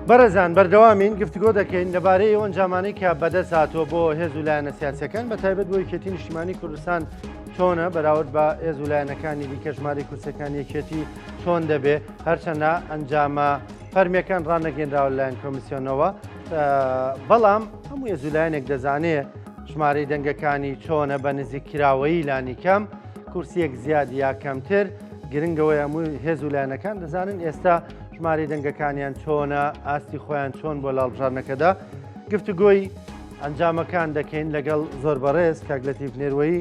بەڕێزان بەردەوامین گفتگۆ دەکەین لەبارەی ئەو ئەنجامانەی کە بەدەست هاتووە بۆ هێز و لایەنە سیاسەکان بە تایبەت بۆ یەکێتی نیشتیمانی کوردستان چۆنە بەراورد بە هێز و لایەنەکانی دیکە ژمارەی کورسەکان یەکێتی چۆن دەبێ هەرچەندە ئەنجامە فەرمیەکان ڕانەگەنراوە لایەن کۆمیسیۆنەوە بەڵام هەموو هێز و لایەنێک دەزانێ ژمارەی دەنگەکانی چۆنە بە نزیککراوەیی لانیکەم کورسیەک زیاد یا کەمتر گرنگەوەی هەموو هێز و لایەنەکان دەزانن ئێستا ژمارەی دەنگەکانیان چۆنە ئاستی خۆیان چۆن بۆ لاڵبژارنەکەدا گفتوگۆی ئەنجامەکان دەکەین لەگەڵ زۆر بەڕێز کاک لەتیف نێروەیی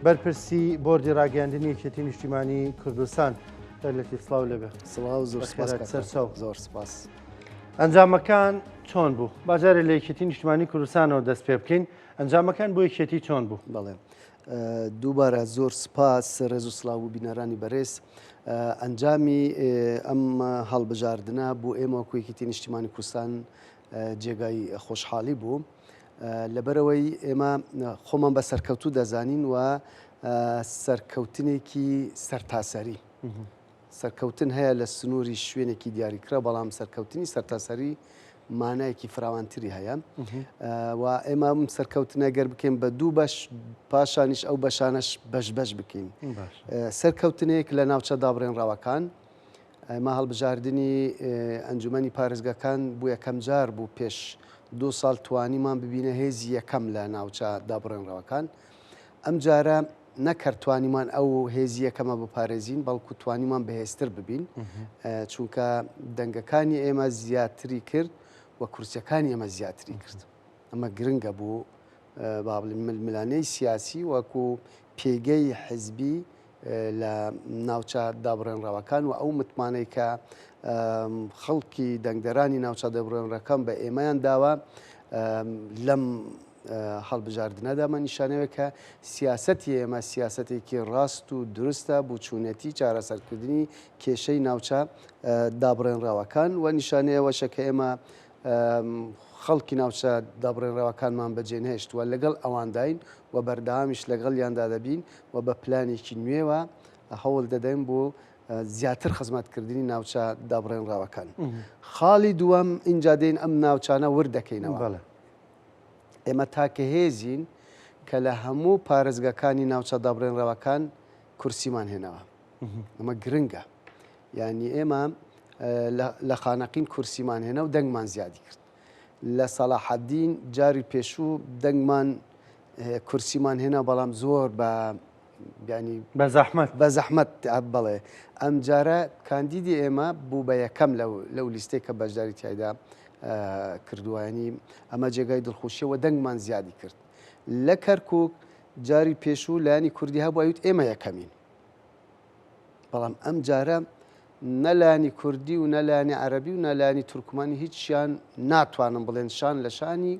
بەرپرسی بۆردی ڕاگەیاندنی یەکێتی نیشتیمانی کوردستان. کاک لەتیف سڵاو لێبێ. سڵاو زۆر سپاس بەخێرات سەرچاو. زۆر سپاس. ئەنجامەکان چۆن بوو؟ با جارێ لە یەکێتی نیشتمانی کوردستانەوە دەست پێ بکەین. ئەنجامەکان بۆ یەکێتی چۆن بوو؟ بەڵێ دووبارە زۆر سپاس ڕێز و سڵاو بۆ بینەرانی بەرێز. ئەنجامی ئەم هەڵبژاردنە بۆ ئێمە وەکو یەکێتی نیشتیمانی کوردستان جێگای خۆشحاڵی بوو. لەبەرئەوەی ئێمە خۆمان بە سەرکەوتوو دەزانین و سەرکەوتنێکی سەرتاسەری. سەرکەوتن هەیە لە سنووری شوێنێکی دیاریکرا بەڵام سەرکەوتنی سەرتاسەری مانایەکی فراوانتری هەیە و ئێمە ئەم سەرکەوتنە گەر بکەین بە دوو بەش پاشانیش ئەو بەشانەش بەش بەش بکەین سەرکەوتنێک لە ناوچە دابڕێنراوەکان ئێمە هەڵبژاردنی ئەنجومەنی پارێزگاکان بۆ یەکەمجار بوو پێش دوو ساڵ توانیمان ببینە هێزی یەکەم لە ناوچە دابڕێنراوەکان. ئەمجارە نەک هەر توانیمان ئەو هێزی یەکەمە بپارێزین بەڵکو توانیمان بەهێزتر ببین چونکە دەنگەکانی ئێمە زیاتری کرد و کورسیەکانی ئێمە زیاتری کرد. ئەمە گرنگە بۆ با بڵێین ململانێی سیاسی وەکو پێگەی حزبی لە ناوچە دابڕێنراوەکان و ئەو متمانەی کە خەڵکی دەنگدەرانی ناوچە دابڕێنراکان بە ئێمەیان داوە لەم هەڵبژاردنەدا مە نیشانەوە کە سیاسەتی ئێمە سیاسەتێکی ڕاست و دروستە بۆ چوونەتی چارەسەرکردنی کێشەی ناوچە دابڕێنراوەکان و نیشانەیەوەشە کە ئێمە خەڵکی ناوچە دابڕێنراوەکانمان بەجێنەهێشتووە، لەگەڵ ئەوانداین و بەردەوامیش لەگەڵیاندا دەبین و بە پلانێکی نوێوە هەوڵ دەدەین بۆ زیاتر خزمەتکردنی ناوچە دابڕێنراوەکان. خاڵی دووەم، ئینجا دێین ئەم ناوچانە ورد دەکەینەوە. ئێمە تاکە هێزین کە لە هەموو پارێزگاکانی ناوچە دابڕێنراوەکان کورسیمان هێناوە. ئەمە گرنگە. یانی ئێمە لە خانەقین کورسیمان هێنا و دەنگمان زیادی کرد. لە سەڵاحەدین جاری پێشوو دەنگمان کورسیمان هێنا بەڵام زۆر بە ینی بە زەحمەت بە زەحمەت بەڵێ ئەم جارە کاندیدی ئێمە بوو بە یەکەم لەو لەو لیستێک کە بەشداری تایدا کردووانی ئەمە جێگای دڵخۆشیەوە دەنگمان زیادی کرد لە کەرکک جاری پێشوو لایەنی کوردی هەبوو وت ئێمە یەکەمین بەڵام ئەم جارە نە لایەنی کوردی و نە لایەنی عەرەبی و نە لایەنی تورکمانی هیچیان ناتوانن بڵێن شان لە شانی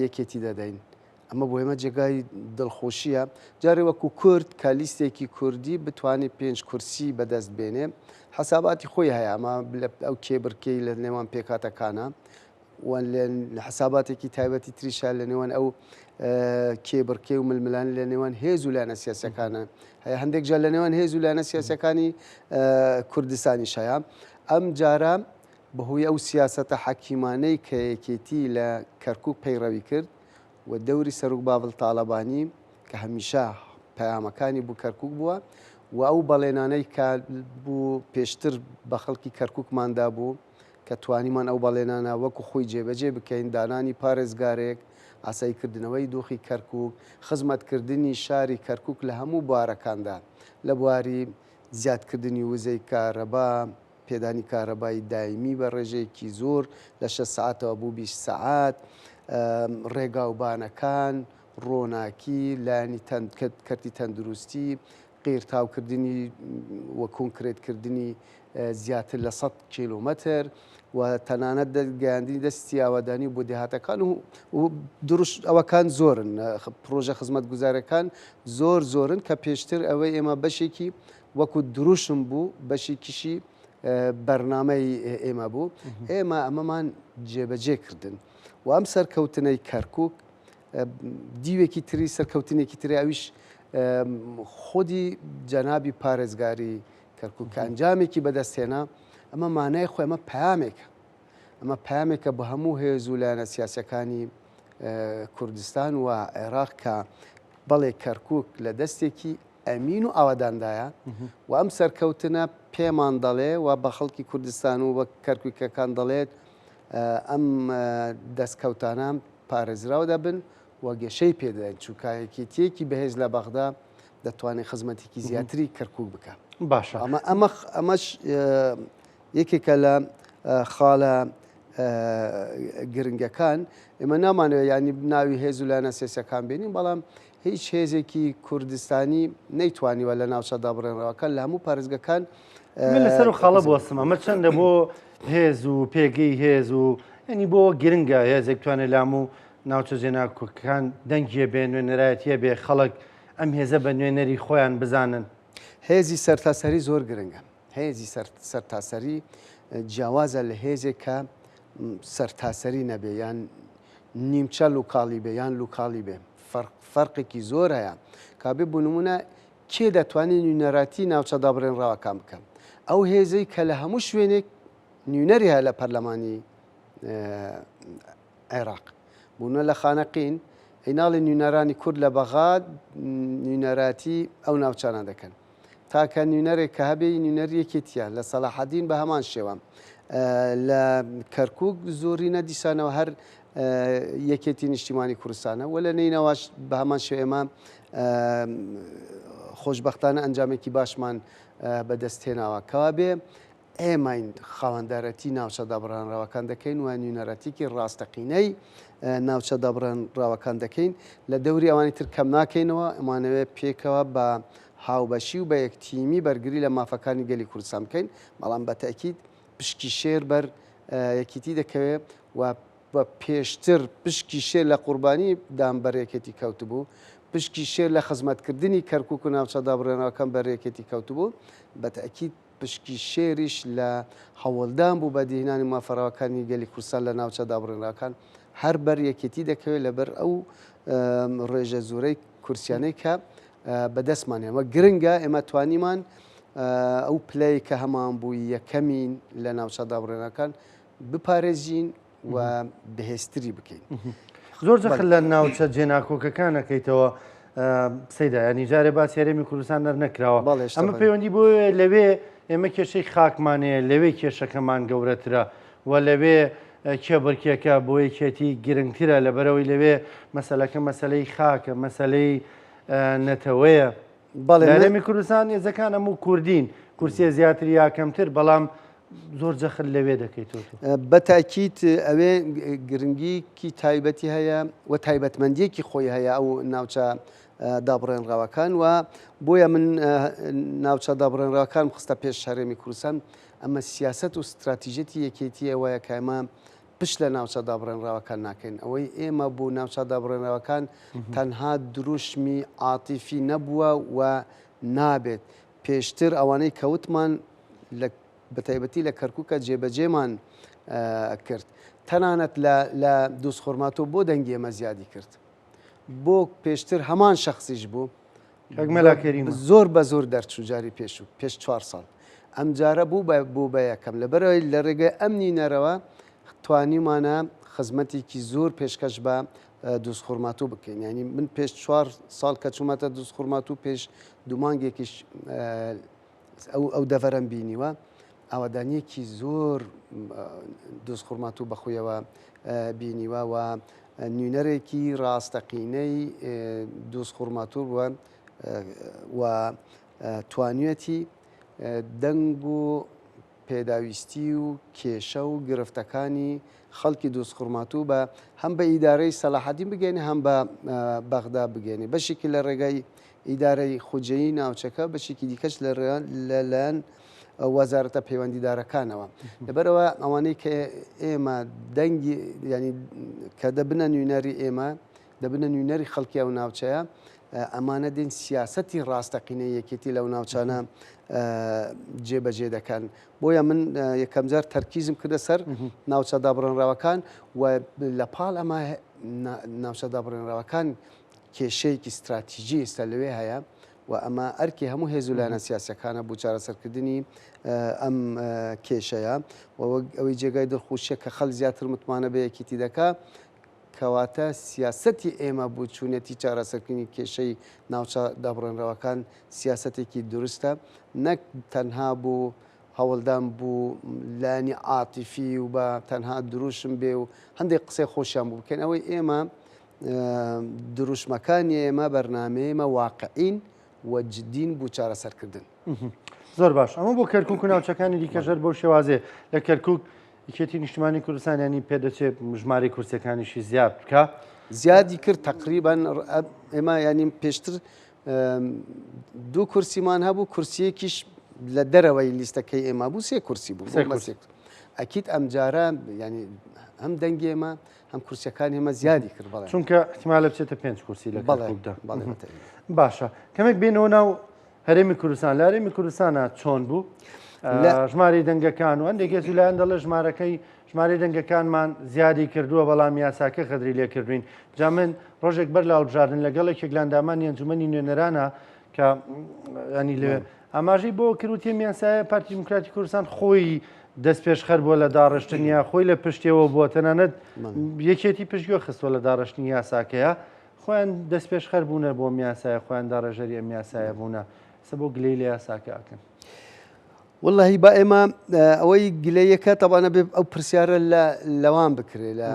یەکێتی دەدەین. ئەمە بۆ ئێمە جێگای دڵخۆشیە. جارێ وەکو کورد کە لیستێکی کوردی بتوانێت پێنج کورسی بەدەست بێنێ حەساباتی خۆی هەیە ئەمە ئەو کێبڕکێی لە نێوان پێکهاتەکانە و حساباتێکی تایبەتی تریشە لە نێوان ئەو کێبڕکێ و ململان لە نێوان هێز و لایەنە سیاسەکانە هەیە هەندێک جار لە نێوان هێز و لایەنە سیاسەکانی کوردستانیش هەیە ئەم جارە بەهۆی ئەو سیاسەتە حەکیمانەی کە یەکێتی لە کەرکک پەیڕەوی کرد و دەوری سەرۆک باڤڵ تاڵەبانی کە هەمیشە پەیامەکانی بۆ کەرکک بووە و ئەو بەڵێنانەی کە بوو پێشتر بە خەڵکی کەرککماندا بوو کە توانیمان ئەو بەڵێنانە وەکو خۆی جێبەجێ بکەین، دانانی پارێزگارێک، ئاساییکردنەوەی دۆخی کەرکوک، خزمەتکردنی شاری کەرکوک لە هەموو بوارەکاندا، لە بواری زیادکردنی وزەی کارەبا، پێدانی کارەبای دایمی بە ڕێژەیەکی زۆر لە شەش سەعاتەوە بۆ 20 سەعات، ڕێگاوبانەکان، ڕۆناکی، لایەنی کەرتی تەندروستی، قیرتاوکردنی و کۆنکرێتکردنی زیاتر لە 100 کیلۆمەتر و تەنانەت گەیاندنی دەستی ئاوادانی بۆ دێهاتەکان و دروست ئەوەکان زۆرن پرۆژە خزمەتگوزارەکان زۆر زۆرن کە پێشتر ئەوەی ئێمە بەشێکی وەکو دروشم بوو بەشێکیشی بەرنامەی ئێمە بوو ئێمە ئەمەمان جێبەجێ کردن و ئەم سەرکەوتنەی کەرکک دیوێکی تری سەرکەوتنێکی تری ئەویش خودی جەنابی پارێزگاری کەرکک کە ئەنجامێکی بەدەستهێنا ئەمە مانای خۆی ئەمە پامێکە. ئەمە پامێکە بە هەموو هێز و لایەنە سیاسەکانی کوردستان و عێراق کە بەڵێ کەرکک لە دەستێکی ئەمین و ئاواداندایە و ئەم سەرکەوتنە پێمان دەڵێ و بە خەڵکی کوردستان و بە کەرکوکەکان دەڵێت ئەم دەستکەوتانە پارێزراو دەبن و گەشەی پێدەدەین چونکە یەکێتیەکی بەهێز لە بەغدا دەتوانێت خزمەتێکی زیاتری کەرکک بکە باشە ئەمە ئەمە ئەمەش یەکێکە لە خاڵە گرنگەکان ئێمە نامانەوێت ینی ناوی هێز و لایەنە سیاسەکان بێنین بەڵام هیچ هێزێکی کوردستانی نەیتوانیوە لە ناوچە دابڕێنراوەکان لە هەموو پارێزگەکان من لەسەر و خاڵە بوەستم ئەمە چەندە بۆ هێز و پێگەی هێز و ینی بۆ گرنگە هێزێک توانێت لام و ناوچە جێناکۆکەکان دەنگیە بێ نوێنەرایەتیە بێ خەڵک ئەم هێزە بە نوێنەری خۆیان بزانن. هێزی سەرتاسەری زۆر گرنگە. هێزی سەرتاسەری جیاوازە لە هێزێک کە سەرتاسەری نەبێ یان نیمچە لوکاڵی بێ یان لوکاڵی بێ فەرقێکی زۆر هەیە کابێ بۆ نمونە کێ دەتوانێت نوێنەراتی ناوچە دابڕێنراوەکان بکەم ئەو هێزەی کە لە هەموو شوێنێک نوێنەری هەیە لە پەرلەمانی عێراق بوونە لە خانەقین ئەی ناڵێ نوێنەرانی کورد لە بەغاد نوێنەراتی ئەو ناوچانە دەکەن تاکە نوێنەرێک کە هەبێ نوێنەر یەکێتیە لە سەلاحەدین بە هەمان شێوە لە کەرکک زۆرینە دیسانەوە هەر یەکێتی نیشتیمانی کوردستانە و لە نەینەواش بە هەمان شێوە ئێمە خۆشببختانە ئەنجامێکی باشمان بەدەست هێناوە کەوا بێ ئێمەین خاوەندارەتی ناوچە دابڕانراوەکان دەکەین و نوێنەرەتیکی ڕاستەقینەی ناوچە دابڕانراوەکان دەکەین لە دەوری ئەوانی تر کەم ناکەینەوە ئەمانەوێت پێکەوە بە هاوبەشی و بە یەک تیمی بەرگری لە مافەکانی گەلی کوردستان بکەین بەڵام بە تەئکید پشکی شێر بەر یەکیتی دەکەوێت و و پێشتر پشکی شێر لە قوربانی دان بەر یەکێتی کەوتبوو، پشکی شێر لە خزمەتکردنی کەرکوک و ناوچە دابڕێنراوەکان بەر یەکێتی کەوتبوو، بە تەئکید پشکی شێریش لە هەوڵدان بوو بەدیهێنانی مافە ڕەواکانی گەلی کوردستان لە ناوچە دابڕێنراوەکان هەر بەر یەکێتی دەکەوێت لەبەر ئەو ڕێژە زۆرەی کورسیانەی کە بەدەستمان هێنا. گرنگە ئێمە توانیمان ئەو پلەی کە هەمان بوو یەکەمین لە ناوچە دابڕێنراوەکان بپارێزین و بەهێزتری بکەین. زۆر جەخت لە ناوچە جێناکۆکەکان ئەکەیتەوە سەیدا ینی جارێ باسی هەرێمی کوردستان نەر نەکراوە ئەمە پەیوەندی بۆ لەوێ ئێمە کێشەی خاکمانەیە لەوێ کێشەکەمان گەورەترە و لەوێ کێبڕکێکە بۆ یەکێتی گرنگترە لەبەرەوەی لەوێ مەسلەکە مەسلەی خاکە مەسلەی نەتەوەیە بەڵێ هەرێمی کوردستان هێزەکان هەموو کوردین کورسیە زیاتر یا کەمتر بەڵام زۆر جەخت لەوێ دەکەیت تۆ. بە تاکید ئەوێ گرنگیکی تایبەتی هەیە و تایبەتمەندیەکی خۆی هەیە ئەو ناوچە دابڕێنراوەکان و بۆیە من ناوچە دابڕێنراوەکان خستە پێش هەرێمی کوردستان ئەمە سیاست و ستراتیژەتی یەکێتی ئەوەیە کە ئێمە پشت لە ناوچە دابڕێنراوەکان ناکەین ئەوەی ئێمە بۆ ناوچە دابڕێنراوەکان تەنها دروشمی عاتیفی نەبووە و نابێت پێشتر ئەوانەی کەوتمان لە بەتایبەتی لە کەرکووکە جێبەجێمان کرد تەنانەت لە دووزخورماتۆ بۆ دەنگی ئێمە زیادی کرد بۆ پێشتر هەمان شخصیش بوو زۆر بە زۆر دەرچوو جاری پێشوو پێش چوار ساڵ ئەم جارە بوو بە بوو بە یەکەم لەبەرەوەی لە ڕێگەی ئەم نینەرەوە توانیمانە خزمەتێکی زۆر پێشکەش بە دووزخورماتوو بکەین ینی من پێش چوار ساڵ کە چوومەتە دووزخورماتوو پێش دوو مانگێکیش ئەو ئەو دەڤەرەم بینیوە ئاوادانیەکی زۆر دووزخورماتوو بەخۆیەوە بینیوە و نوێنەرێکی ڕاستەقینەی دووزخورماتوو بووە و توانیویەتی دەنگ و پێداویستی و کێشە و گرفتەکانی خەڵکی دووزخورماتوو بە هەم بە ئیدارەی سەلاحەدین بگەێنێ هەم بە بەغدا بگەێنێ بەشێکی لە ڕێگای ئیدارەی خوجێی ناوچەکە بەشێکی دیکەش لە لەلایەن وەزارەتە پەیوەندیدارەکانەوە لەبەرەوە ئەوانەی کە ئێمە دەنگی ینی کە دەبنە نوێنەری ئێمە دەبنە نوێنەری خەڵکی ئەو ناوچەیە ئەمانە دێن سیاسەتی ڕاستەقینەی یەکێتی لەو ناوچانە جێبەجێ دەکەن بۆیە من یەکەمجار تەرکیزم کردە سەر ناوچە دابڕێنراوەکان و لە پاڵ ئەمە ناوچە دابڕێنراوەکان کێشەیەکی ستراتیژی ئێستا لەوێ هەیە. و ئەمە ئەرکی هەموو هێز و لایەنە سیاسیەکانە بۆ چارەسەرکردنی ئەم کێشەیە و وەک ئەوەی جێگای دڵخۆشیە کە خەڵک زیاتر متمانە بە یەکێتی دەکا کەواتە سیاسەتی ئێمە بۆ چوونیەتی چارەسەرکردنی کێشەی ناوچە دابڕێنراوەکان سیاسەتێکی دروستە نەک تەنها بۆ هەوڵدان بۆ لایەنی عاتیفی و بە تەنها دروشم بێ و هەندێک قسەی خۆشیان بۆ بکەن ئەوەی ئێمە دروشمەکانی ئێمە بەرنامەی ئێمە واقعین و جدین بۆ چارەسەرکردن. زۆر باش ئەمە بۆ کەرکک و ناوچەکانی دیکەژەر بەو شێوازێ لە کەرکک یەکێتی نیشتمانی کوردستان ینی پێدەچێت ژمارەی کورسەکانیشی زیاد بکە. زیادی کرد تقریبان ئێمە ینی پێشتر دوو کورسیمان هەبوو کورسیەکیش لە دەرەوەی لیستەکەی ئێمە بوو سێ کورسی بوو ئەکییت ئەمجارە ینی هەم دەنگی ئێمە هەم کورسیەکانی ئێمە زیادی کرد بەڵێ چونکە احتمالە بچێتە پێنج کورسی لە کەرکوکدا باشە کەمێک بێنەوە ناو هەرێمی کوردستان لە هەرێمی کوردستانە چۆن بوو ژماری دەنگەکان و هەندێک هێز و لایەن دەڵێ ژمارەکەی ژمارەی دەنگەکانمان زیادی کردووە بەڵام یاساکە غەدری لێکردوین جا من ڕۆژێک بەر لە هەڵبژاردن لەگەڵ یەکێک لە ئەندامانی ئەنجومەنی نوێنەرانە کە ینی لێ ئاماژەی بۆ کرد وتی ئەم یاسایە پارتی دیموکراتی کوردستان خۆی دەستپێشخەر بووە لە داڕشتنیا خۆی لە پشتەوە بووە تەنانەت یەکێتی پشتگوێ خستووە لە داڕشتنی یاساکەیە خۆیان دەستپێشخەر بوونە بۆ یاسایە خۆیان داڕێژەری ئەم یاسایە بوونە سە بۆ گلەی لە یاساکە ئەکەن. واللهی با ئێمە ئەوەی گلەیەکە تەبانە بێ ئەو پرسیارە لە لەوان بکرێ لە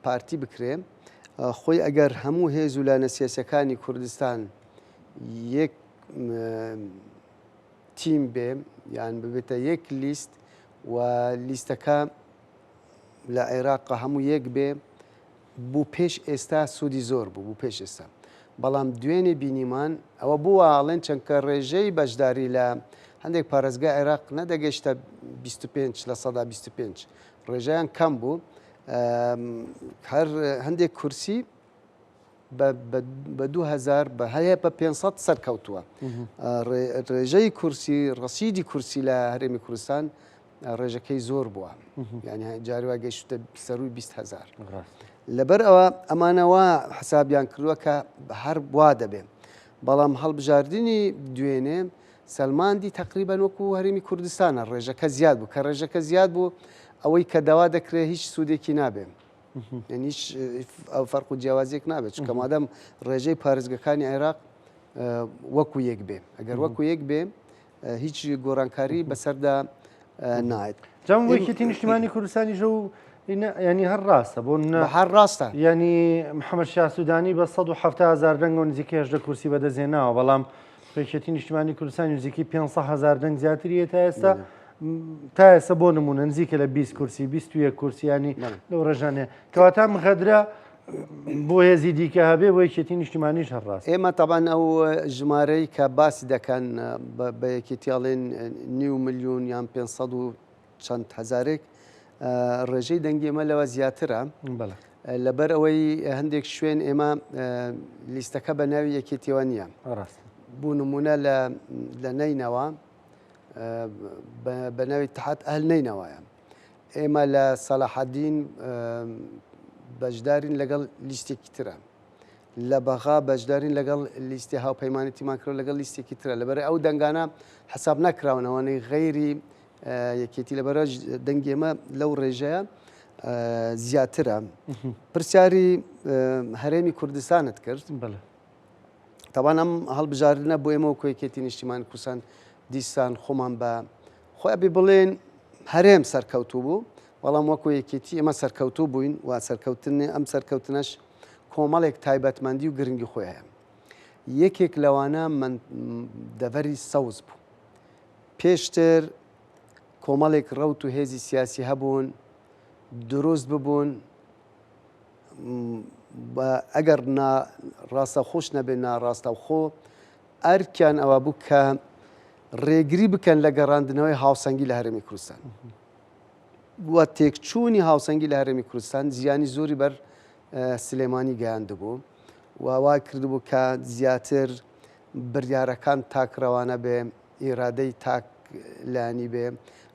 پارتی بکرێ خۆی ئەگەر هەموو هێز و لایەنە سیاسەکانی کوردستان یەک تیم بێ یان ببێتە یەک لیست و لیستەکە لە عێراق هەموو یەک بێ بوو پێش ئێستا سوودی زۆر بوو بوو پێش ئێستا بەڵام دوێنێ بینیمان ئەوە بووە ئاڵێن چەندکە ڕێژەی بەشداری لە هەندێک پارێزگای عێراق نەدەگەشتە 25 لە سەدا 25 ڕێژەیان کەم بوو هەر هەندێک کورسی بە 2000 بە هەیە بە 500 سەرکەوتووە ڕێژەی کورسی ڕەسیدی کورسی لە هەرێمی کوردستان ڕێژەکەی زۆر بووە یعنی جاری وا گەیشتە سەروی 20 هزار لەبەر ئەوە ئەمانەوە حسابیان کردووە کە هەر وا دەبێ بەڵام هەڵبژاردننی دوێنێ سەلماندی تقریبان وەکو هەرێمی کوردستانە ڕێژەکە زیاد بوو کە ڕێژەکە زیاد بوو ئەوەی کە داوا دەکرێت هیچ سوودێکی نابێ هیچ ئەو فەرق و جیاوازیەک نابێت چونکە مادەم ڕێژەی پارێزگەکانی عێراق وەکو یەک بێ ئەگەر وەکو یەک بێ هیچ گۆڕانکاری بەسەردا نایەت. جام یەکێتی نیشتیمانی کوردستانیش و ینی هەر ڕاستە بۆ هەر ڕاستە ینی محەممەد شاسوودانی بە 170 هزار دەنگ و نزیکە هێشتە کورسی بەدەستهێناوە بەڵام یەکێتی نیشتیمانی کوردستان نزیکی 500 هزار دەنگ زیاتریە تا ئێستا تا ئێستا بۆ نمونە نزیکە لە 20 کورسی 21 کورسیانی لەو ڕێژانەیە کەواتە مغەدرە بۆ هێزی دیکە هەبێ بۆ یەکێتی نیشتیمانیش هەر ڕاست. ئێمە تەبعەن ئەو ژمارەی کە باسی دەکەن بە یەکێتی ئەڵێن نیو ملیون یان 500 و چەند هەزارێک ڕێژەی دەنگی ئێمە لەوە زیاترە لەبەر ئەوەی هەندێک شوێن ئێمە لیستەکە بە ناوی یەکێتیەوە نییە بوو نمونە لە نەینەوە بە ناوی تحات ئەهل نەینەوایە ئێمە لە سەلاحەدین بەشدارین لەگەڵ لیستێکی ترە لە بەغا بەشدارین لەگەڵ لیستی هاوپەیمانێتیمان کرد لەگەڵ لیستێکی ترە لەبەر ئەو دەنگانە حساب نەکراونەوەنەی غەیری یەکێتی لەبەرە دەنگی ئێمە لەو ڕێژەیە زیاترە پرسیاری هەرێمی کوردستانت کرد بەڵێ تاوان ئەم هەڵبژاردنە بۆ ئێمە وەکو یەکێتی نیشتیمانی کوردستان دیسان خۆمان بە خۆی ئەبێ بڵێن هەرێم سەرکەوتوو بوو بەڵام وەکو یەکێتی ئێمە سەرکەوتوو بووین و سەرکەوتن ئەم سەرکەوتنەش کۆمەڵێک تایبەتمەندی و گرنگی خۆی هەیە یەکێک لەوانە من دەڤەری سەوز بوو پێشتر کۆمەڵێک ڕەوت و هێزی سیاسی هەبوون دروست ببوون ئەگەر نا ڕاستەوخۆش نەبێ ناڕاستەوخۆ ئەرکیان ئەوە بوو کە ڕێگری بکەن لە گەڕاندنەوەی هاوسەنگی لە هەرێمی کوردستان و تێکچوونی هاوسەنگی لە هەرێمی کوردستان زیانی زۆری بەر سلێمانی گەیاندبوو و وا کردبوو کە زیاتر بریارەکان تاکڕەوانە بێ ئیرادەی تاک لایەنی بێ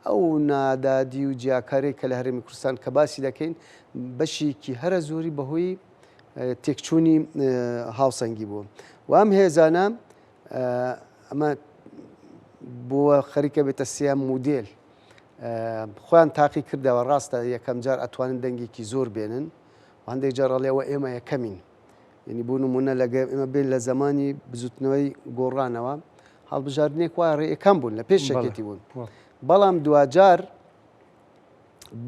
ئەو نادادی و جیاکاری کە لە هەرێمی کوردستان کە باسی دەکەین بەشێکی هەرە زۆری بەهۆی تێکچوونی هاوسەنگی بوو و ئەم هێزانە ئەمە بووە خەریکە بێتە سیام مودێل خۆیان تاقی کردەوە ڕاستە یەکەم جار ئەتوانن دەنگێکی زۆر بێنن هەندێک جار ئەڵێەوە ئێمە یەکەمین یعنی بۆ نمونە لەگە ئێمە بێن لە زمانی بزوتنەوەی گۆڕانەوە هەڵبژاردنێک وا ڕێەکان بوون لە پێش شەکێتی بوون بەڵام دواجار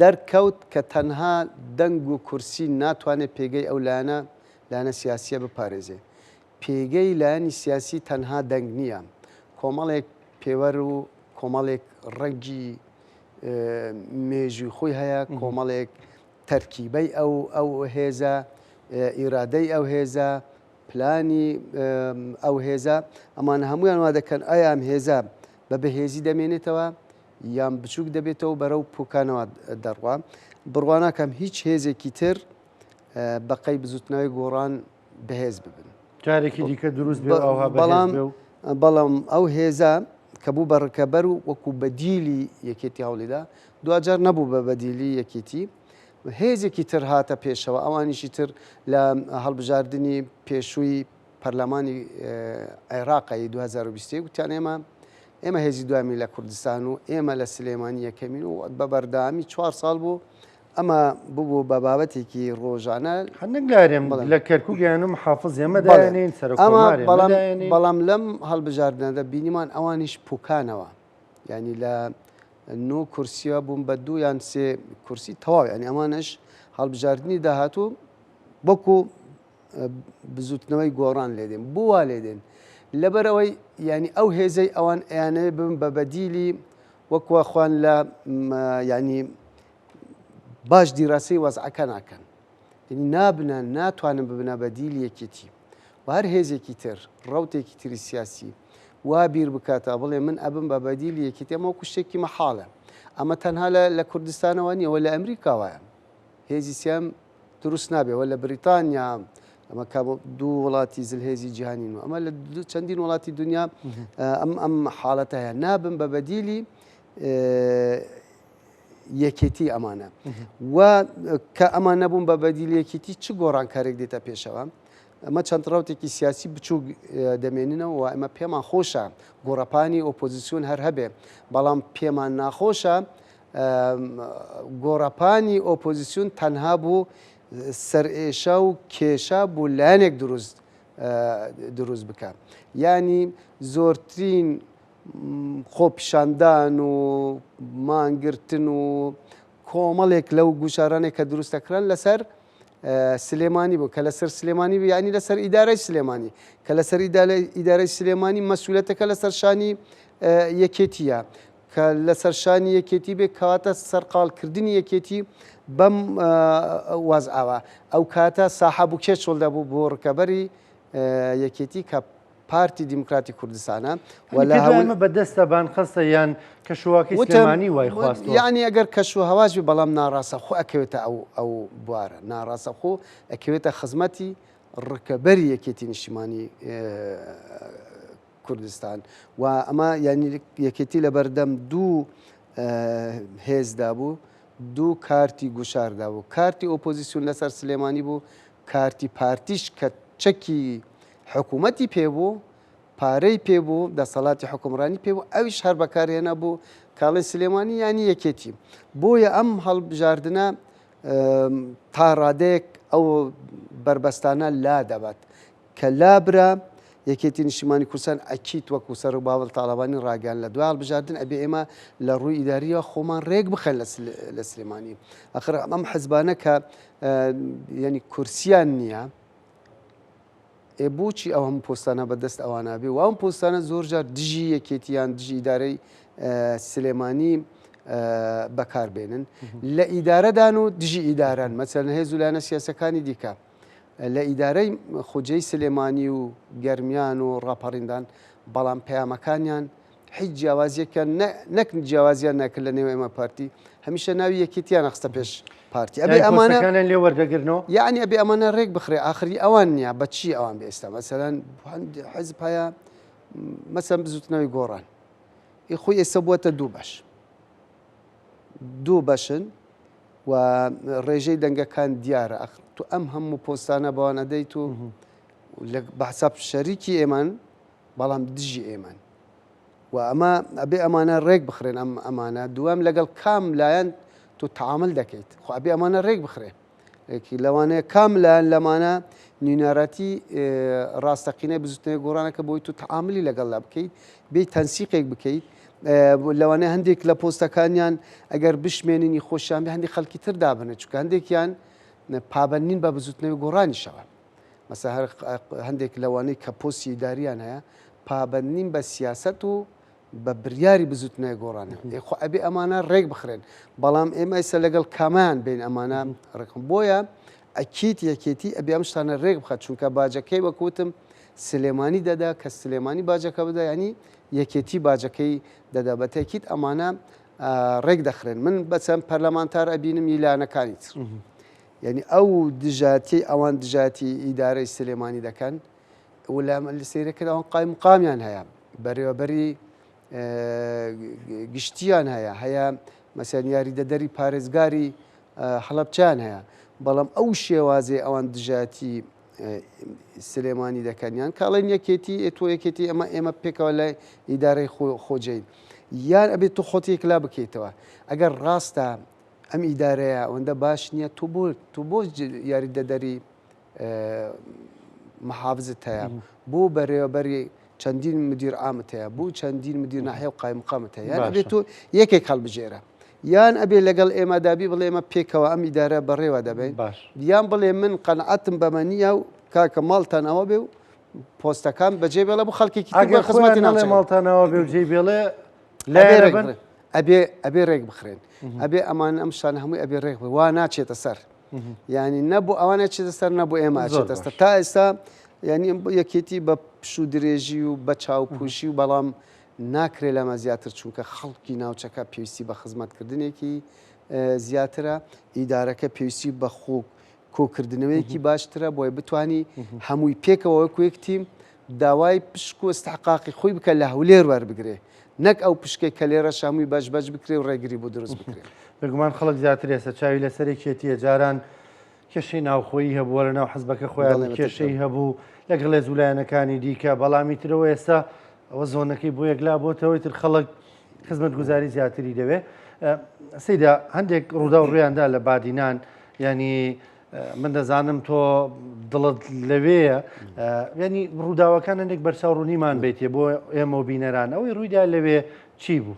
دەرکەوت کە تەنها دەنگ و کورسی ناتوانێت پێگەی ئەو لایەنە لایەنە سیاسیە بپارێزێ. پێگەی لایەنی سیاسی تەنها دەنگ نییە، کۆمەڵێک پێوەر و کۆمەڵێک ڕەنگی مێژووی خۆی هەیە، کۆمەڵێک تەرکیبەی ئەو ئەو هێزە، ئیرادەی ئەو هێزە، پلانی ئەو هێزە، ئەمانە هەموویان وا دەکەن ئایا ئەم هێزە بە بەهێزی دەمێنێتەوە یان بچووک دەبێتەوە بەرەو پوکانەوە دەڕوا. بڕوا ناکەم هیچ هێزێکی تر بەقەی بزوتنەوەی گۆڕان بەهێز ببن. جارێکی دیکە دروست بێ ئەوها بەڵام بەڵام ئەو هێزە کە بوو بە ڕکەبەر و وەکو بەدیلی یەکێتی هەوڵیدا دواجار نەبوو بە بەدیلی یەکێتی هێزێکی تر هاتە پێشەوە ئەوانیشی تر لە هەڵبژاردننی پێشووی پەرلەمانی عێراقی 2021 وتیان ئێمە ئێمە هێزی دوامی لە کوردستان و ئێمە لە سلێمانی یەکەمین و بە بەردەوامی چوار ساڵ بوو ئەمە ببوو بە بابەتێکی ڕۆژانە. هەر نەک لە هەرێم، لە کەرکوک یان و محافز ئێمە دایانێین، سەرۆک کۆمار ئێمە دایانێین. بەڵام لەم هەڵبژاردنەدا بینیمان ئەوانیش پوکانەوە. یانی لە نۆ کورسیە بوون بە دوو یان سێ کورسی تەواو. یانی ئەمانەش هەڵبژاردنی داهاتوو وەکو بزوتنەوەی گۆڕان لێدێن. بۆ وا لێدێن؟ لەبەرئەوەی یانی ئەو هێزەی ئەوان ئەیانەوێ ببن بە بەدیلی وەکوە خوان لە یانی باش دیراسەی وەزعەکە ناکەن یعنی نابنە ناتوانن ببنە بەدیلی یەکێتی و هەر هێزێکی تر ڕوتێکی تری سیاسی وا بیر بکاتەوە بڵێ من ئەبم بە بەدیلی یەکێتی ئەمە وەکو شتێکی مەحاڵە ئەمە تەنها لە کوردستانەوە نییە وە لە ئەمریکا وایە هێزی سیام دروست نابێ وە لە بریتانیا ئەمە کە دوو وڵاتی زلهێزی جیهانین و ئەمە لە چەندین وڵاتی دنیا ئەم ئەم حاڵەتە هەیە نابن بە بەدیلی یەکێتی ئەمانە و کە ئەمان نەبوون بە بەدیل یەکێتی چ گۆڕانکارێک دێتە پێشەوە ئەمە چەند ڕوتێکی سیاسی بچووک دەمێننەوە و ئەمە پێمان خۆشە گۆڕەپانی ئۆپۆزیسیۆن هەر هەبێ بەڵام پێمان ناخۆشە گۆڕەپانی ئۆپۆزیسیۆن تەنها بوو سەرئێشە و کێشە بۆ لایەنێک دروست دروست بکە ینی زۆرترین خۆپیشاندان و مانگرتن و کۆمەڵێک لەو گوشارانێک کە دروست دەکران لەسەر سلێمانی بوو کە لەسەر سلێمانی ینی لەسەر ئیدارەی سلێمانی کە لەسەر ئیدارەی سلێمانی مەسولەتەکە لەسەر شانی یەکێتیە کە لەسەر شانی یەکێتی بێ کەواتە سەرقاڵکردنی یەکێتی بەم وەزعەوە ئەو کاتە ساحە بوو کێ چۆڵ دەبوو بۆ ڕکەبەری یەکێتی کە پارتی دیموکراتی کوردستانە و لە هەولێر بەدەستە بان خەستە یان کەشوهەواکەی سلێمانی وای خواستوە؟ یانی ئەگەر کەشوهەواش بێ بەڵام ناڕاستەخۆ ئەکەوێتە ئەو ئەو بوارە ناڕاستەخۆ ئەکەوێتە خزمەتی ڕکەبەری یەکێتی نیشتیمانی کوردستان و ئەمە یانی یەکێتی لە بەردەم دوو هێزدا بوو دوو کارتی گوشاردا بوو کارتی ئۆپۆزیسیون لەسەر سلێمانی بوو کارتی پارتیش کە چەکی حکوومەتی پێ بوو، پارەی پێ بوو، دەسەڵاتی حوکمڕانی پێ بوو، ئەویش هەر بەکارهێنا بۆ کاڵێ سلێمانی یانی یەکێتی. بۆیە ئەم هەڵبژاردنە تا ڕادەیەک ئەو بەربەستانە لا دەبات. کە لابرا، یەکێتی نیشتیمانی کوردستان ئەکید وەکو سەرۆک باڤڵ تاڵەبانی ڕاگەیاند لە دوای هەڵبژاردن ئەبێ ئێمە لە ڕووی ئیدارییەوە خۆمان ڕێک بخەین لە سلێمانی. ئەخر ئەم حزبانە کە یانی کورسیان نییە، ئێ بۆچی ئەو هەموو پۆستانە بە دەست ئەوانە بێ و ئەم پۆستانە زۆر جار دژی یەکێتی یان دژی ئیدارەی سلێمانی بەکار بێنن لە ئیدارەدان و دژی ئیداران مەسەلەن هێز و لایەنە سیاسەکانی دیکە لە ئیدارەی خۆجێی سلێمانی و گەرمیان و ڕاپەڕیندان بەڵام پەیامەکانیان هیچ جیاوازیەکیان نەک جیاوازیان نەکرد لە نێو ئێمە پارتی هەمیشە ناوی یەکێتیان خستە پێش پارتی ئەبێ ئەمانە لێ وەردەگرنەوە یعنی ئەبێ ئەمانە ڕێک بخرێ ئاخری ئەوان نییە بە چی ئەوان بێ ئێستا مەسەلەن حزب هەیە مەسەن بزوتنەوەی گۆڕان ئی خۆی ئێستا بووەتە دوو بەش دوو بەشن و ڕێژەی دەنگەکان دیارە ئەخ تو ئەم هەموو پۆستانە بەوان ئەدەیت و لە بەحساب شەریکی ئێمان. بەڵام دژی ئێمەن و ئەمە ئەبێ ئەمانە ڕێک بخرێن ئەم ئەمانە دووەم لەگەڵ کام لایەن تۆ تعامل دەکەیت خۆ ئەبێ ئەمانە ڕێک بخرێن یەکی لەوانەیە کام لایەن لەمانە نوێنەرەتی ڕاستەقینەی بزوتنەوەی گۆڕانەکە بۆی تۆ تعاملی لەگەڵدا بکەیت بێ تەنسیقێک بکەیت لەوانەیە هەندێک لە پۆستەکانیان ئەگەر بشمێنینی خۆشیان بێ هەندێک خەڵکی تر دابنێت چونکە هەندێکیان پابەند نین بە بزوتنەوەی گۆڕانیشەوە مەسە هەر هەندێک لەوانەی کە پۆستی ئیداریان هەیە پابەند نین بە سیاسەت و بە بریاری بزوتنەوەی گۆڕانە ئێ خۆ ئەبێ ئەمانە ڕێک بخرێن بەڵام ئێمە ئێستا لەگەڵ کامیان بین ئەمانە ڕێکم بۆیە ئەکیت یەکێتی ئەبێ ئەم شتانە ڕێک بخات چونکە باجەکەی وەکوتم سلێمانی دەدا کە سلێمانی باجەکە بدا ینی یەکێتی باجەکەی دەدا بە تەکیت ئەمانە ڕێک دەخرێن من بەچەند پەرلەمانتار ئەبینم یلانەکانی تر یعنی ئەو دژاتی ئەوان دژاتی ئیدارەی سلێمانی دەکەن و لە سەیرەکرد ئەوان قایمقامیان هەیە بەرێوەبەری گشتیان هەیە هەیە مەسەن یاریدەدەری پارێزگاری هەڵەبچیان هەیە بەڵام ئەو شێوازێ ئەوان دژایەتی سلێمانی دەکەن یان کاڵێن یەکێتی تۆ یەکێتی ئەمە ئێمە پێکەوە لای ئیدارەی خۆجین یان ئەبێت تۆ خۆت یەکلا بکەیتەوە ئەگەر ڕاستە ئەم ئیدارەیە ئەوەندە باش نییە تۆ بۆ تۆ بۆ یاریدەدەری محافزت هەیە بۆ بەرێوەبەری چەندین مدیر عامت هەیە بۆ چەندین مدیر ناحیە و قایمقامت هەیە یان ئەبێت تۆ یەکێک هەڵبژێرە یان ئەبێ لەگەڵ ئێمەدابی بڵێ ئێمە پێکەوە ئەم ئیدارە بەڕێوە دەبین باش یان بڵێ من قەنعەتم بەمە نییە و کاکە ماڵتان ئەوە بێ و پۆستەکان بەجێ بێڵە بۆ خەڵکێکی تر ئەگەر بۆ خزمەتی خۆیان نەڵێ ناوچەکە. ماڵتانەوە بێ و جێی بێڵێ ئەبێ لایەنە ڕێک بن بخرێن. ئەبێ ئەبێ ڕێک بخرێن ئەبێ ئەمان ئەم شتانە هەمووی ئەبێ ڕێک بخرێن. وا ناچێتە سەر یعنی نە بۆ ئەوان ئەچێتە سەر نە بۆ ئێمە ئەچێتە سەر تا ئێستا یعنی یەکێتی بە پشوو درێژی و بە چاوپوشی و بەڵام ناکرێ لەمە زیاتر چونکە خەڵکی ناوچەکە پێویستی بە خزمەتکردنێکی زیاترە ئیدارەکە پێویستی بە خۆ کۆکردنەوەیەکی باشترە بۆی بتانی هەمووی پێکەوە وەکو یەک تیم داوای پشک و استحقاقی خۆی بکە لە هەولێر وەربگرێ نەک ئەو پشکەی کە لێرەش هەمووی بەش بەش بکرێ و ڕێگری بۆ دروست بکرێ. بێگومان خەڵک زیاتر ئێستا چاوی لەسەر یەکێتییە، جاران کێشەی ناوخۆیی هەبوو لە ناو حزبەکە خۆیان کێشەی هەبوو لەگەڵ هێز و لایەنەکانی دیکە، بەڵام ئیترەوە ئێستا ئەوە زۆنەکەی بۆ یەکلا بۆتەوە ئیتر خەڵک خزمەتگوزاری زیاتری دەوێ. سەیدا هەندێک ڕووداو ڕوویاندا لە بادینان یعنی من دەزانم تۆ دڵت لەوێیە ینی ڕووداوەکان هەندێک بەرچاو ڕوونیمان بیتێ بۆ ئێمە و بینەران ئەوەی ڕوویدا لەوێ چی بوو؟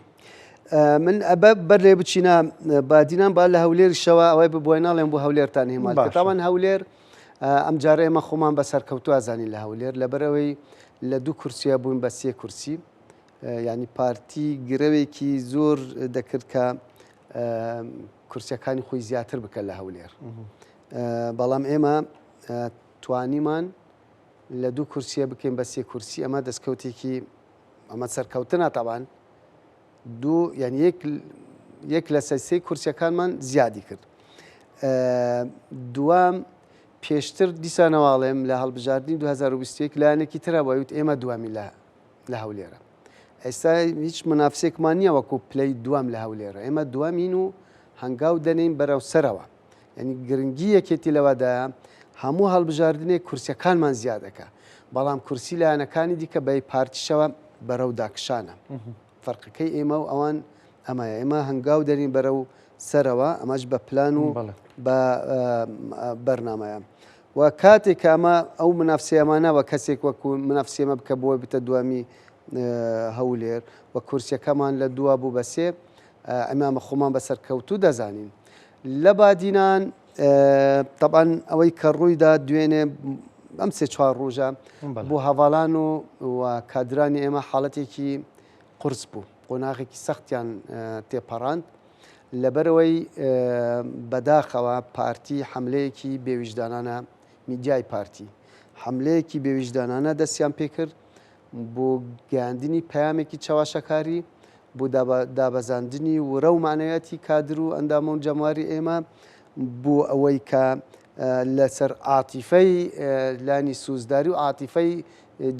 من ئەبە بەر لێ بچینە بادینان با لە هەولێر شەوە ئەوەی ببووە ناڵێم بۆ هەولێرتان هێمال تاوان هەولێر ئەم جارە ئێمە خۆمان بە سەرکەوتووە زانین لە هەولێر لەبەرەوەی لە دوو کورسیە بوون بە سێ کورسی ینی پارتی گرەوێکی زۆر دەکرد کە کورسیەکانی خۆی زیاتر بکە لە هەولێر بەڵام ئێمە توانیمان لە دوو کورسیە بکەین بە سێ کورسی ئەمە دەستکەوتێکی ئەمە سەرکەوتنە تاوان دوو یعنی یەک یەک لە سێ کورسیەکانمان زیادی کرد دوام پێشتر دیسانەواڵێم لە هەڵبژاردننی 2021 لایەنێکی ترە بۆیوت ئێمە دوامی لە لە هەولێرە ئێستا هیچ منافسێکمان نییە وەکو پلەی دووەم لە هەولێرە ئێمە دووەمین و هەنگاو دەنێین بەرەو سەرەوە یعنی گرنگی یەکێتی لەوەدایە هەموو هەڵبژاردنێک کورسیەکانمان زیادەکە بەڵام کورسی لایەنەکانی دیکە بەی پارتیشەوە بەرەو داکشانە فەرقەکەی ئێمە و ئەوان ئەمایە ئێمە هەنگاو دەنین بەرەو سەرەوە ئەمەش بە پلان و بە بەرنمەیە و کاتێک کە ئەمە ئەو منافسەیەمانە وە کەسێک وەکو منافسێمە بکە بۆی بتە دومی هەولێر و کورسیەکەمان لە دووە بوو بە سێ ئەمامە خۆمان بە سەرکەوتوو دەزانین لە بادینان تەبان ئەوەی کە ڕوویدا دوێنێ ئەم سێ چوار ڕۆژە بۆ هەواڵان و و کادرانی ئێمە حاڵەتێکی قرس بوو قۆناغێکی سەختیان تێپەڕاند لەبەرئەوەی بەداخەوە پارتی حەملەیەکی بێویژدانانە میدیای پارتی حەملەیەکی بێویژدانانە دەستیان پێکرد بۆ گەیاندنی پەیامێکی چەواشەکاری بۆ دابەزاندنی ورە و معنەویاتی کادر و ئەندامە و جەماوەری ئێمە بۆ ئەوەی کە لەسەر عاتیفەی لانی سوزداری و عاتیفەی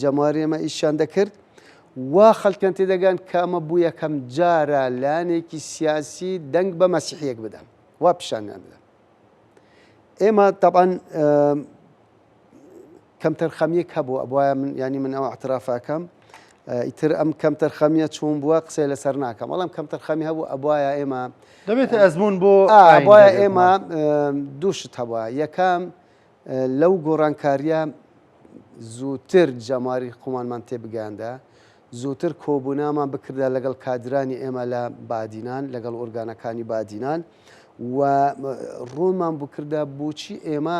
جەماوەری ئێمە ئیشیان دەکرد وا خەڵکیان تێدەگەن کە ئەمە بۆ یەکەم جارە لایەنێکی سیاسی دەنگ بە مەسیحیەک بدەن وا پیشانیان بدەن ئێمە تەبعەن کەمتەرخەمیەک هەبوو ئەبواە من ینی من ئەو اعترافەکەم. ئیتر ئەم کەمتەرخەمیە چۆن بووە قسەی لەسەر ناکەم بەڵام کەمتەرخەمی هەبوو ئەبواە ئێمە دەبێتە ئەزمون بۆ ئەبواە ئێمە دوو شت هەبووە یەکەم لەو گۆڕانکاریە زووتر جەماری خۆمانمان تێبگەیاندە زووتر کۆبوونامان بکردا لەگەڵ کادرانی ئێمە لە بادینان لەگەڵ ئۆرگانەکانی بادینان و ڕوونمان بکردا بۆچی ئێمە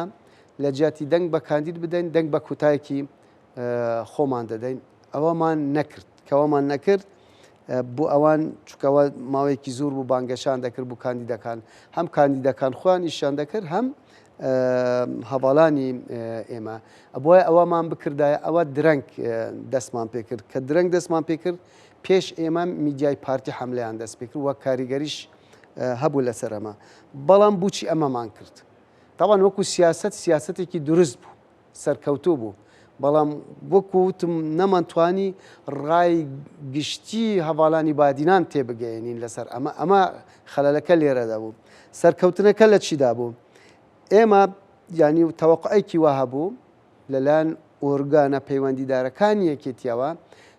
لە جیاتی دەنگ بە کاندید بدەین دەنگ بە کوتایەکی خۆمان دەدەین ئەوەمان نەکرد کەەوەمان نەکرد بۆ ئەوان چکەوە ماوەیەکی زۆر بوو بانگەشان دەکرد بۆ کاندیدەکان هەم کاندیدەکان خۆیان ئیشیان دەکرد هەم هەواڵانی ئێمە ئەبواە ئەوەمان بکردایە ئەوە درەنگ دەستمان پێکرد کە درەنگ دەستمان پێکرد پێش ئێمە میدیای پارتی حملیان دەست پێکرد وە کاریگەریش هەبوو لەسەر ئەمە بەڵام بچی ئەمەمان کرد تاوان وەکو سیاست سیاستێکی دروست بوو سەرکەوتوو بوو، بەڵام وەکو وتم نەمانتوانی ڕای گشتی هەڤاڵانی بادینان تێبگەیەنین لەسەر ئەمە، ئەمە خەلەلەکە لێرەدا بوو. سەرکەوتنەکە لە چیدا بوو؟ ئێمە یانی تەوەقوعێکی وا هەبوو لەلایەن ئۆرگانە پەیوەندیدارەکانی یەکێتیەوە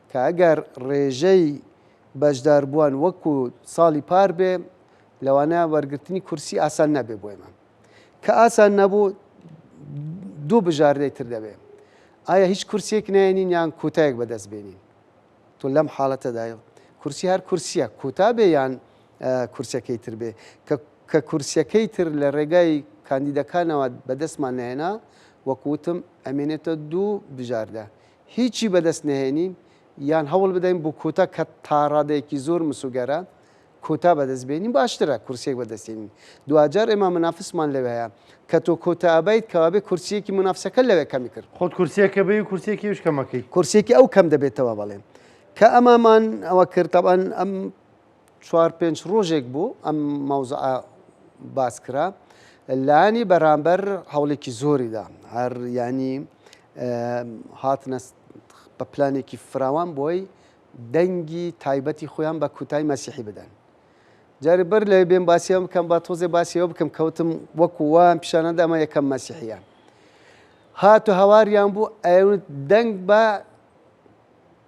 کە ئەگەر ڕێژەی بەشداربووان وەکو ساڵی پار بێ لەوانەیە وەرگرتنی کورسی ئاسان نەبێ بۆ ئێمە. کە ئاسان نەبوو دوو بژاردەی تر دەبێ ئایا هیچ کورسیەک نێنین یان کوتایەک بەدەست بێنین تۆ لەم حاڵەتەدا کورسی هەر کورسیە کوتا بێ یان کورسەکەی تر بێ کە کورسیەکەی تر لە ڕێگای کاندیدەکانەوە بەدەستمان نهێنا وەکوتم ئەمێنێتە دوو بژاردە هیچی بەدەست نهێنین یان هەوڵ بدەین بۆ کوتا کە تاڕادەیەکی زۆر مسوگەرە کۆتا بەدەست بێنین باشترە کورسیەک بەدەست هێنین دواجار ئێمە منافسمان لەوێ هەیە کە تۆ کۆتا ئەبەیت کەوابێ کورسیەکی منافسەکە لەوێ کەمی کرد. خۆت کورسیەکە بەی و کورسیەکی ئەویش کەمەکەی. کورسیەکی ئەو کەم دەبێتەوە بەڵێ کە ئەمەمان ئەوە کرد تەبعەن ئەم چوار پێنج ڕۆژێک بوو ئەم مەوزعە باس کرا لایەنی بەرامبەر هەوڵێکی زۆری دا هەر یانی هاتنە بە پلانێکی فراوان بۆی دەنگی تایبەتی خۆیان بە کوتای مەسیحی بدەن. جارێ بەر لەوەی بێم باسی ئەمە بکەم با تۆزێ باسی ئەوە بکەم کەوتم وەکو وایان پیشانەدا ئەمە یەکەم مەسیحیە. هات و هاواریان بوو ئەیان دەنگ بە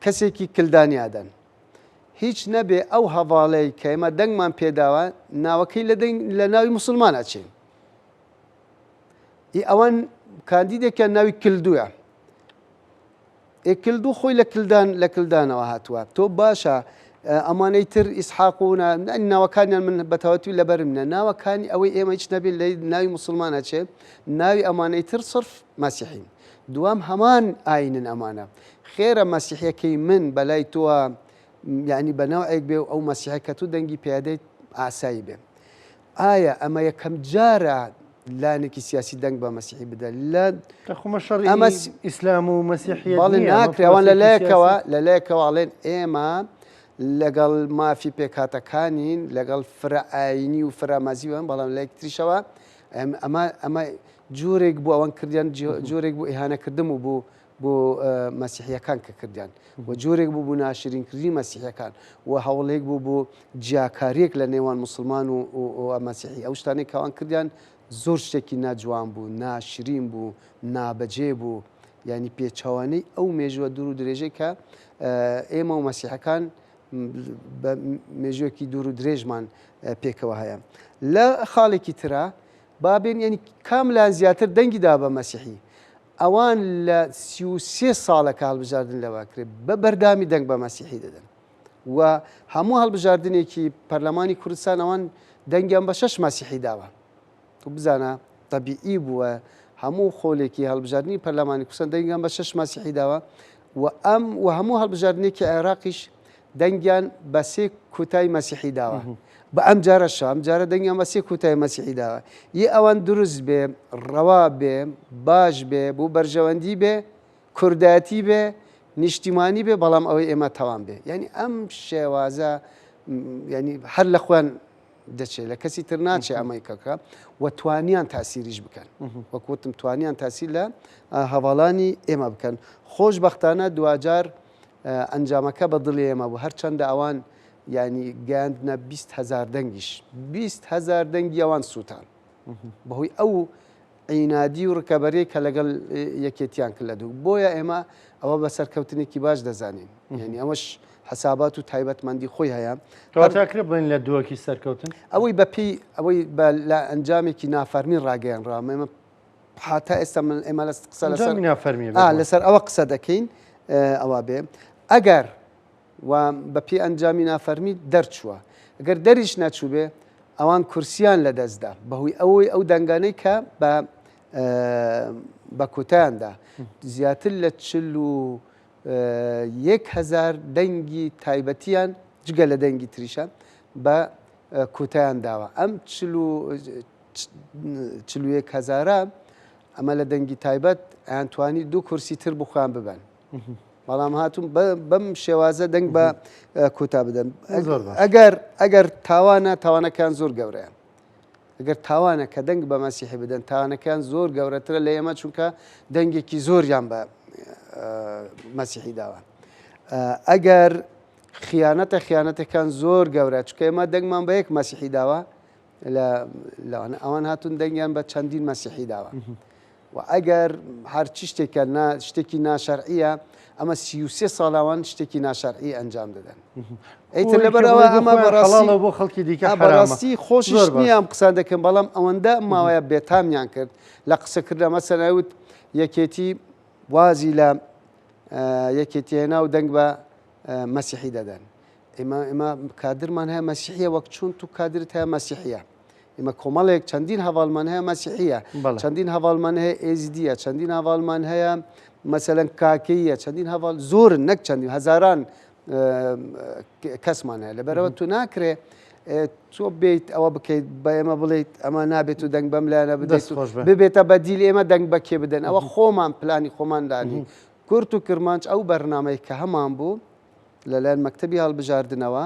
کەسێکی کلدانی ئەدەن. هیچ نەبێ ئەو هەڤاڵەی کە ئێمە دەنگمان پێداوە ناوەکەی لە دەنگ لە ناوی موسڵمان ئەچێ. ئی ئەوان کاندیدێکیان ناوی کلدووە. ئێ کلدوو خۆی لە کلدان لە کلدانەوە هاتووە تۆ باشە ئەمانەی تر ئیسحاق و ناوەکانیان من بەتەواوەتی لەبەرم نە ناوەکانی ئەوەی ئێمە هیچ نەبێت لە ناوی مسلمان ئەچێ ناوی ئەمانەی تر صرف مەسیحین دوام هەمان ئاینن ئەمانە خێرە مەسیحەکەی من بەلای تۆوە یعنی بە نەوعێک بێ و ئەو مەسیحە کە تو دەنگی پێدەیت ئاسایی بێ ئایا ئەمە یەکەم جارە لایەنێکی سیاسی دەنگ بە مەسیحی بدە لە تەخۆمە شەڕی ئەمە ئیسلام و مەسیحیەت بەڵێ ناکرێ ئەوان لە لایەکەوە لە لایەکەوە ئەڵێن ئێمە لەگەڵ مافی پێکهاتەکانین لەگەڵ فرە ئاینی و فرە مەزیوان بەڵام لە یەکتریشەوە ئەمە ئەمە جۆرێک بوو ئەوان کردیان جۆرێک بوو ئیهانەکردن و بۆ بۆ مەسیحیەکان کە کردیان و جۆرێک بوو بۆ ناشرینکردنی مەسیحیەکان و هەوڵێک بوو بۆ جیاکاریەک لە نێوان موسڵمان و مەسیحی ئەو شتانەی کەوان کردیان زۆر شتێکی ناجوان بوو ناشرین بوو نابەجێ بوو یعنی پێچەوانەی ئەو مێژوە دوور و درێژەی کە ئێمە و مەسیحەکان بە مێژوەکی دوور و درێژمان پێکەوە هەیە لە خاڵێکی ترا بابێن یعنی کام لایەن زیاتر دەنگی دا بە مەسیحی ئەوان لە 33 ساڵە کە هەڵبژاردن لەوە کرێ بە بەردامی دەنگ بە مەسیحی دەدەن و هەموو هەڵبژاردنێکی پەرلەمانی کوردستان ئەوان دەنگیان بە شەش مەسیحی داوە تو بزانە تەبیعی بووە هەموو خۆلێکی هەڵبژاردنی پەرلەمانی کوردستان دەنگیان بە شەش مەسیحی داوە و ئەم و هەموو هەڵبژاردنێکی عێراقیش دەنگیان بە سێ کوتای مەسیحی داوە بە ئەم جارەشە ئەم جارە دەنگیان بە سێ کوتای مەسیحی داوە یە ئەوان دروست بێ ڕەوا بێ باش بێ بۆ بەرژەوەندی بێ کوردایەتی بێ نیشتیمانی بێ بەڵام ئەوەی ئێمە تەوان بێ یعنی ئەم شێوازە یعنی هەر لە خۆیان دەچێت لە کەسی تر ناچێ ئەمەی کەکە و توانیان تاسیریش بکەن وەکوتم توانیان تاسیر لە هەواڵانی ئێمە بکەن خۆشببختانە دواجار ئەنجامەکە بە دڵی ئێمە بوو هەرچەندە ئەوان ینی گەیاندنە 20 هزار دەنگیش 20 هزار دەنگی ئەوان سووتان بەهۆی ئەو. عینادی و ڕکەبەری کە لەگەڵ یەکێتیان کرد لە دوو بۆیە ئێمە ئەوە بە سەرکەوتنێکی باش دەزانین یعنی ئەوەش حسابات و تایبەتمەندی خۆی هەیە. کەواتە ئەکرێ بڵێین لە دووەکی سەرکەوتن؟ ئەوەی بە پێی ئەوەی بە لە ئەنجامێکی نافەرمی ڕاگەیەنرا ئێمە تا ئێستا من ئێمە لە قسە لەسەر ئەنجامی نافەرمیە ئا بێگومان. لەسەر ئەوە قسە دەکەین ئەوە بێ ئەگەر و بە پێی ئەنجامی نافەرمی دەرچووە گەر دەریش نەچووبێ ئەوان کورسیان لەدەستدا بەهۆی ئەوەی ئەو دەنگانەی کە بە بە کۆتایاندا زیاتر لە 41 هەزار دەنگی تایبەتیان جگە لە دەنگی تریشە بە کۆتایان داوە ئەم 41 هەزارە ئەمە لە دەنگی تایبەت ئەیانتوانی دوو کورسی تر بخۆیان ببەن. بەڵام هاتوون بەم شێوازە دەنگ بە کۆتا بدەن ئەگەر ئەگەر تاوانە تاوانەکان زۆر گەورەیە ئەگەر تاوانە کە دەنگ بە مەسیحی بدەن تاوانەکان زۆر گەورەترە لە ئێمە چونکە دەنگێکی زۆریان بە مەسیحی داوە ئەگەر خیانەتە خیانەتەکان زۆر گەورە چکە ئێمە دەنگمان بە یەک مەسیحی داوە لە لەوانە ئەوان هاتوون دەنگیان بە چەندین مەسیحی داوە و ئەگەر هەرچی شتێکە شتێکی ناشەرعیە ئەمە 33 ساڵاوان شتێکی ناشەرعی ئەنجام دەدەن ئیتر لەبەرەوە ئەمە بەڕاستەوە بۆ خەڵکی دیکە بەڕاستی خۆشیش نییە ئەم قسان دەکەم بەڵام ئەوەندە ماوەیە بێتامیان کرد لە قسەکردە مەسەنەوت یەکێتی وازی لە یەکێتی هێنا و دەنگ بە مەسیحی دەدەن ئێمە ئێمە کادرمان هەیە مەسیحیە وەک چۆن تو کادرت هەیە مەسیحیە ئێمە کۆمەڵێک چەندین هەواڵمان هەیە مەسیحیە چەندین هەواڵمان هەیە ئێزدیە چەندین هەواڵمان هەیە مەسەلەن کاکەیە چەندین هەواڵ زۆرن نەک چەندین هەزاران کەسمان هەیە لەبەرەوە تو ناکرێ تۆ بیت ئەوە بکەیت بە ئێمە بڵیت ئەمە نابێت و دەنگ بەم لایەنە بدەیت ببێتە بەدیل ئێمە دەنگ بەکێ بدەن ئەوە خۆمان پلانی خۆمان دانی کورت و کرمانج ئەو بەرنمەی کە هەمان بوو لەلایەن مەکتەبی هەڵبژاردنەوە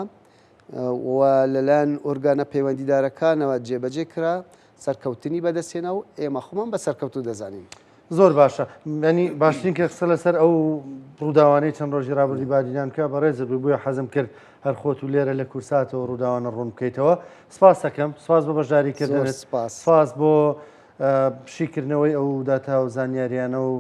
و لەلایەن ئۆرگانە پەیوەندیدارەکانەوە جێبەجێ کرا، سەرکەوتنی بەدەستهێنا و ئێمە خۆمان بە سەرکەوتوو دەزانین. زۆر باشە ینی باشترین کە قسە لەسەر ئەو ڕووداوانەی چەند ڕۆژی ڕابردووی بادینان بکە بەڕێزت بووی بۆیە حەزم کرد هەر خۆت و لێرە لە کورساتەوە ڕووداوانە ڕوون بکەیتەوە سپاس دەکەم سپاس بۆ بەشداری کردنت سپاس سپاس بۆ شیکردنەوەی ئەو داتا و زانیاریانە و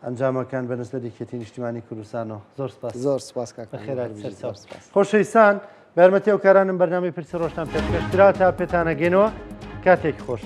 ئەنجامەکان بە نسبەت یەکێتی نیشتیمانی کوردستانەوە زۆر سپاس. زۆر سپاس کاک بەخێرات بژیت، سەرچاو. زۆر سپاس. خۆشەویستان بە یارمەتی ئەو کارانم بەرنامەی پرسی ڕۆژتان پێشکەش کرا تا پێتانەگەینەوە کاتێکی خۆش.